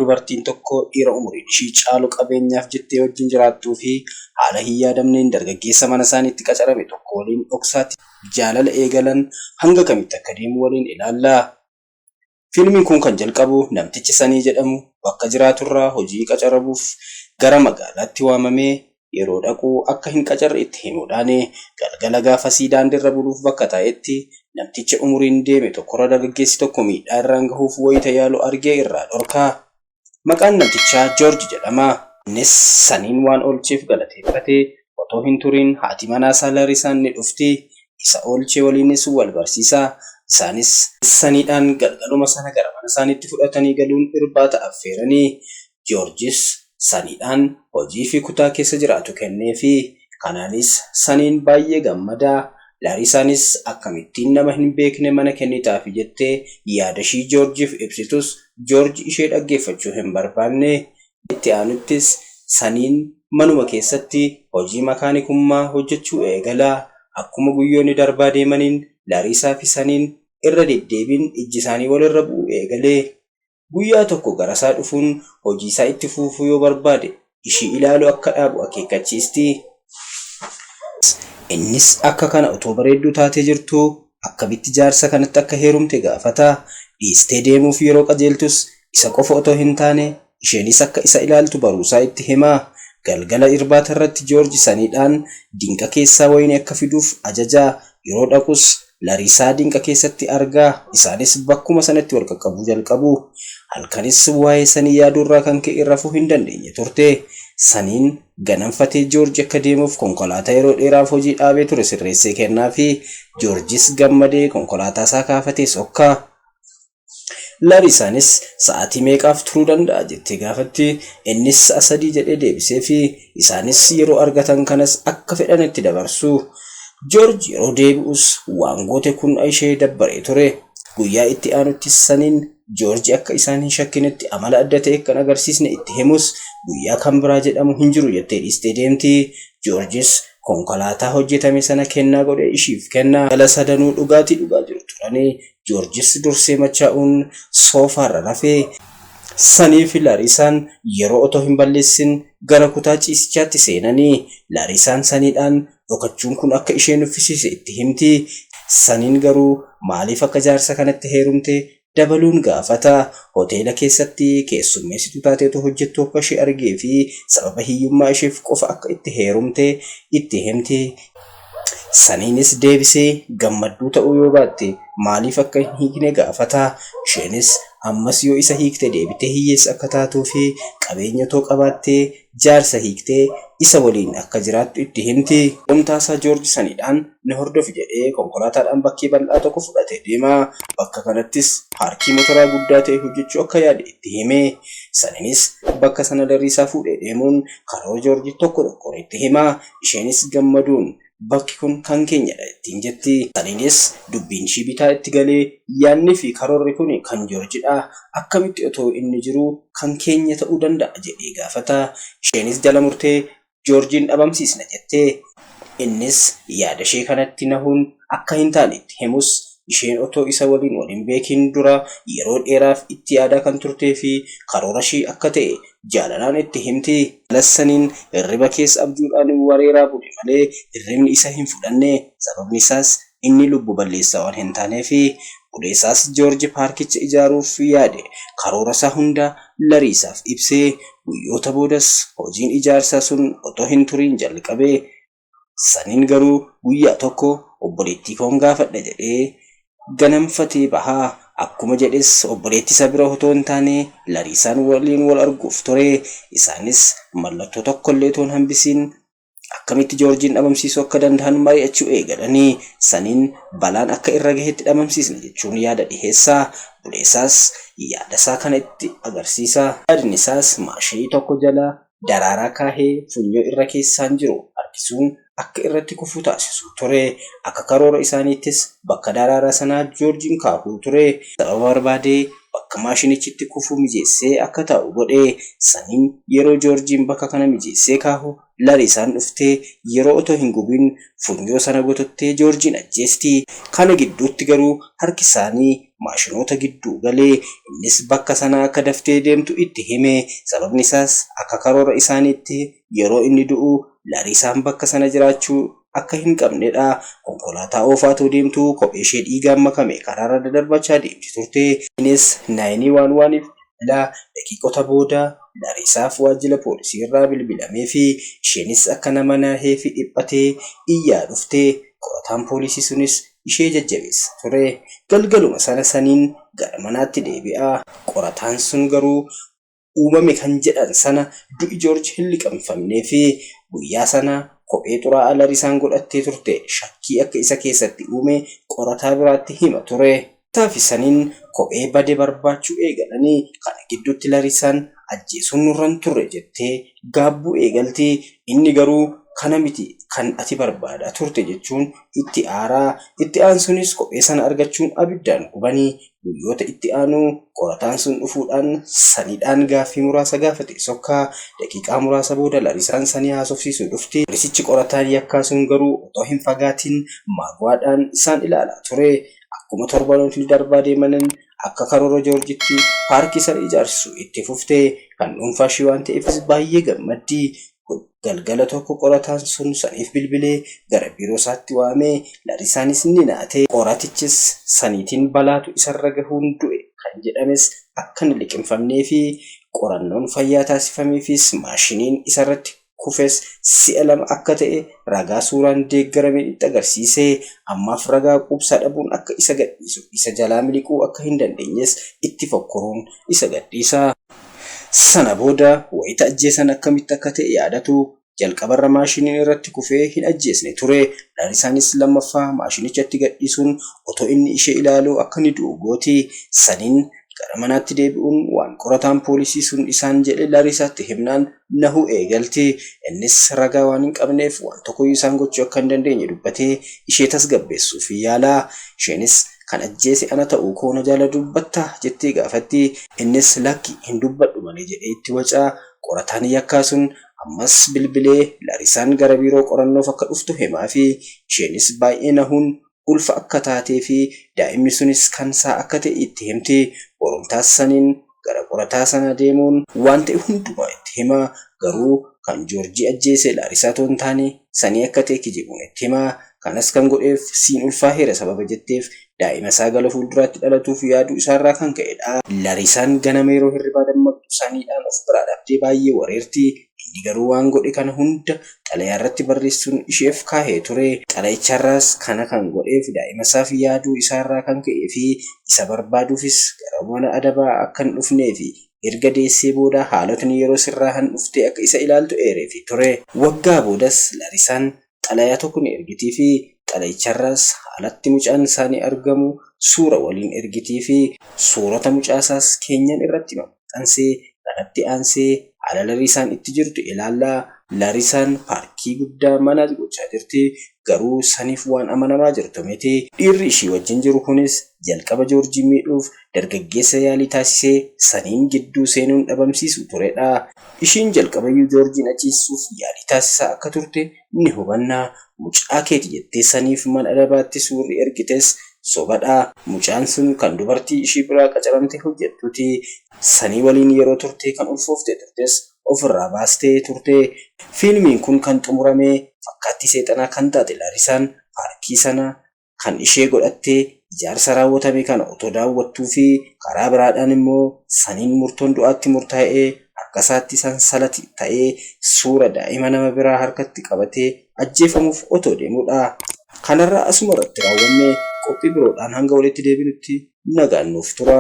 Dubartiin tokko dhiira umuriin ishii caalu qabeenyaaf jettee wajjin jiraattuu fi haala hin yaadamneen dargaggeessa mana isaaniitti qacarame tokko waliin dhoksaatti jaalala eegalan hanga kamitti akka deemu waliin ilaalla. Fiilmiin kun kan jalqabu namtichi Sanii jedhamu bakka jiraaturraa hojii qacaramuuf gara magaalaatti waamamee yeroo dhaqu akka hin qacarre itti himuudhaan galgala gaafasii daandiirra buluuf bakka taa'etti namticha umuriin deeme tokkorra dargaggeessi tokko miidhaa irraan gahuuf wayita yaalu argee irraa dhorkaa. Maqaan namtichaa Joorji jedhama. Innis Saniin waan oolcheef galateeffatee otoo hin turiin haati manaa isaa Larisaan ni dhufti. Isa oolchee waliinis wal barsiisa. Isaanis Saniidhaan galgaluma sana gara mana isaaniitti fudhatanii galuun irbaata affeeranii. Joorjis Saniidhaan hojii fi kutaa keessa jiraatu kenneefi. Kanaanis Saniin baay'ee gammada. Larisaanis akkamittiin nama hin beekne mana kennitaafi jettee yaada ishii Joorjiif ibsitus Joorji ishee dhaggeeffachuu hin barbaanne. Itti aanuttis Saniin manuma keessatti hojii makaanikummaa hojjechuu eegala. Akkuma guyyoonni darbaa deemaniin Larisaa fi Saniin irra deddeebiin ijji isaanii walirra bu'uu eegale. Guyyaa tokko garasaa dhufuun hojii isaa itti fufuu yoo barbaade ishii ilaaluu akka dhaabu akeekkachiisti. Innis akka kana otoo bareedduu taatee jirtuu akkamitti jaarsa kanatti akka heerumte gaafata. Dhiistee deemuuf yeroo qajeeltus isa qofa otoo hin taane isheenis akka isa ilaaltu baruusaa itti hima. Galgala irbaata irratti Joorji Saniidhaan dinqa keessaa wayinii akka fiduuf ajaja. Yeroo dhaqus Larisaa dinqa keessatti argaa. Isaanis bakkuma sanatti wal qaqqabuu jalqabu. Halkanis waa'ee Sanii yaaduurraa kan ka'e rafuu hin dandeenye turte. Saniin ganamfatee Joorji akka deemuuf konkolaataa yeroo dheeraaf hojii dhaabee ture sirreessee kennaafi Joorjis gammadee konkolaataa isaa kaafatee sokka. Larisaanis sa'aatii meeqaaf turuu danda'a jettee gaafatti. Innis sa'a 3 jedhee deebiseefi isaanis yeroo argatan kanas akka fedhanitti dabarsu. Joorji yeroo deebi'us waan goote kun ishee dabbaree ture. Guyyaa itti aanuttis Saniin Joorji akka isaan hin shakkinetti amala adda ta'e kan agarsiisne itti himus guyyaa kan biraa jedhamu hin jiru jettee dhiistee deemti. Joorjis konkolaataa hojjetame sana kennaa godhee ishiif kenna. Galgala sadanuu dhugaatii dhugaa jiru turani. Joorjis dursee machaa'uun soofaarra rafe. Sanii fi Larisaan yeroo otoo hin balleessin gara kutaa ciisichaatti seenanii. Larisaan Saniidhaan dhokachuun kun akka ishee nuffisiise itti himti. Saniin garuu maaliif akka jaarsa kanatti heerumte dabaluun gaafata. Hoteela keessatti keessummeessituu taateetu hojjettu akka ishee argee fi sababa hiyyummaa isheef qofa akka itti heerumte itti himti. Saniinis deebisee gammadduu ta'uu yoo baatte maaliif akka hin hiikne gaafata. Isheenis ammas yoo isa hiikte deebitee hiyyeessa akka taatuu fi qabeenya otoo qabaattee jaarsa hiiktee isa waliin akka jiraattu itti himti. Borumtaasaa Joorji Saniidhaan na hordofi jedhee konkolaataadhaan bakkee bal'aa tokko fudhatee deema. Bakka kanattis paarkii motoraa guddaa ta'e hojjechuu akka yaade itti hime. Saniinis bakka sana Lariisaa fuudhee deemuun karoora Joorji tokko tokkoon itti hima. Isheenis gammaduun bakki kun kan keenyadha ittiin jetti. Saniinis dubbiin ishii bitaa itti galee yaadni fi karoorri kun kan Joorjidha. Akkamitti otoo inni jiruu kan keenya ta'uu danda'a jedhee gaafata. Isheenis jala murtee Joorjiin dhabamsiisna jettee. Innis yaada ishee kanatti nahuun akka hin taane itti himus isheen otoo isa waliin wal hin beekin dura yeroo dheeraaf itti yaadaa kan turtee fi karoora ishii akka ta'e jaalalaan itti himti. Saniin hirriba keessa abjuudhaan wareeraa bule malee hirribni isa hin fudhanne. Sababni isaas inni lubbu balleessaa waan hin taaneefi. Buleessaas Joorji paarkicha ijaaruuf yaade karoora isaa hunda Lariisaaf ibsee guyyoota boodas hojiin ijaarsaa sun otoo hin turiin jalqabe. Saniin garuu guyyaa tokko obboleettii koon gaafadha jedhee ganamfatee bahaa. Akkuma jedhes obboleettii isa bira otoo hin taane Lariisaan waliin wal arguuf ture. Isaanis mallattoo tokkollee otoo hin hambisiin akkamitti Joorjiin dhabamsiisuu akka danda'an mari'achuu eegalanii Saniin balaan akka irra gahetti dhabamsiisna jechuun yaada dhiheessaa. Buleessaas yaada isaa kana itti agarsiisa. Yaadni isaas maashinii tokko jala daraaraa kaahee funyoo irra keessaan jiru harkisuun akka irratti kufu taasisuu ture. Akka karoora isaaniittis bakka daraaraa sanaa Joorjiin kaahuu ture. Sababa barbaadee bakka maashinichi itti kufu mijeessee akka taa'u godhe. Saniin yeroo Joorjiin bakka kana mijeessee kaahu Larisaan dhuftee yeroo otoo hin gubin funyoo sana gotottee Joorjiin ajjeesti. Kana gidduutti garuu harki isaanii maashinoota gidduu galee innis bakka sana akka daftee deemtu itti hime. Sababni isaas akka karoora isaaniitti yeroo inni du'u Larisaan bakka sana jiraachuu akka hin qabnedha. Konkolaataa oofaa otoo deemtuu kophee ishee dhiigaan makame karaarra dadarbachaa deemti turte. Innis nine one oneiif bilbilaa daqiiqota booda Larisaaf waajjira poolisii irraa bilbilamee fi isheenis akka nama nahee fi dhiphatee iyyaa dhufte. Qorataan poolisii sunis ishee jajjabeessa ture. Galgaluma sana saniin gara manaatti deebi'a. Qorataan sun garuu uumame kan jedhan sana du'i Joorji hin liqamfamnee fi guyyaa sana kophee xuraa'aa Larisaan godhattee turte shakkii akka isa keessatti uume qorataa biraatti hima ture. Taafi saniin kophee bade barbaachuu eegalanii kana gidduutti Larisaan ajjeesuun nurra hin turre jettee gaabbuu eegalti. Inni garuu kana miti kan ati barbaadaa turte jechuun itti aaraa. Itti aansuunis kophee sana argachuun abiddaan gubanii guyyoota itti aanu qorataan sun dhufuudhaan saniidhaan gaaffii muraasa gaafate sokkaa. Daqiiqaa muraasa booda Larisaan sanii haasofsiisuu dhufti. Poolisichi qorataan yakkaa sun garuu otoo hin fagaatin maagwaadhaan isaan ilaalaa ture. Akkuma torbanootni darbaa deemanin akka karoora Joorjitti paarkii sana ijaarsisu itti fufte. Kan dhuunfaa ishee waan ta'eefis baay'ee gammaddi. Galgala tokko qorataan sun saniif bilbilee gara biiroo isaatti waamee Larisaanis ni naate. Qoratichis saniitiin balaatu isarra gahuun du'e kan jedhames akka hin liqimfamnee fi qorannoon fayyaa taasifameefis maashiniin isarratti kufes si'a lama akka ta'e ragaa suuraan deeggarame itti agarsiise. Ammaaf ragaa quubsaa dhabuun akka isa gadhiisu isa jalaa miliquu akka hin dandeenyes itti fokkoruun isa gadhiisa. Sana booda wayita ajjeesan akkamitti akka ta'e yaadatu. Jalqabarra maashiniin irratti kufee hin ajjeesne ture. Larisaanis lammaffaa maashinichatti gadhiisuun otoo inni ishee ilaaluu akka inni du'u gooti. Saniin gara manaatti deebi'uun waan qorataan poolisii sun isaan jedhe Larisaatti himnaan nahuu eegalti. Innis ragaa waan hin qabneef waan tokkoyyuu isaan gochuu akka hin dandeenye dubbatee ishee tasgabbeessuuf yaala. Isheenis kan ajjeese ana ta'uu koo na jaala dubbattaa jettee gaafatti. Innis lakki hin dubbadhu malee jedhee itti wacaa. Qorataan yakkaa sun ammas bilbilee Larisaan gara biiroo qorannoof akka dhuftu himaa fi isheenis baay'ee nahuun ulfa akka taatee fi daa'imni sunis kan isaa akka ta'e itti himti. Borumtaas saniin gara qorataa sana deemuun waan ta'e hundumaa itti hima. Garuu kan Joorjii ajjeese Larisaa otoo hin taane sanii akka ta'e kijibuun itti hima. Kanas kan godheef siin ulfaaheera sababa jetteef daa'ima isaa gara fuulduraatti dhalatuuf yaaduu isaarraa kan ka'edha. Larisaan ganama yeroo hirribaa dammaqxu saniidhaan of biraa dhabdee baay'ee wareerti. Inni garuu waan godhe kana hunda xalayaa irratti barreessuun isheef kaahee ture. Xalayicharraas kana kan godheef daa'ima isaaf yaaduu isaarraa kan ka'ee fi isa barbaaduufis gara mana adabaa akka hin dhufnee fi erga deessee booda haalotni yeroo sirraa dhuftee akka isa ilaaltu eereefi ture. Waggaa boodas Larisaan xalayaa tokko ni ergitii fi xalayicharraas haalatti mucaan isaanii argamu suura waliin ergitii fi suurota mucaasaas keenyan irratti maxxansee kanatti aansee haala Larisaan itti jirtu ilaallaa. Larisaan paarkii guddaa mana gochaa jirti. Garuu saniif waan amanamaa jirtu miti. Dhiirri ishii wajjin jiru kunis jalqaba Joorjii miidhuuf dargaggeessa yaalii taasisee saniin gidduu seenuun dhabamsiisu turedha. Ishiin jalqabayyuu Joorjiin ajjeesisuuf yaalii taasisaa akka turte ni hubanna. Mucaa keeti jettee saniif mana adabaatti suurri ergites sobadha. Mucaan sun kan dubartii ishii biraa qacaramte hojjettuuti. Sanii waliin yeroo turte kan ulfoofte turtes ofirraa baastee turte. Fiilmiin kun kan xumurame fakkaattii seexanaa kan taate Larisaan paarkii sana kan ishee godhattee ijaarsa raawwatame kana otoo daawwattuu fi karaa biraadhaan immoo saniin murtoon du'aatti murtaa'ee harka isaatti sansalati ta'ee suura daa'ima nama biraa harkatti qabatee ajjeefamuuf otoo deemudha. Kanarraa asuma irratti raawwanne qophii biroodhaan hanga walitti deebinutti nagaan nuuf tura.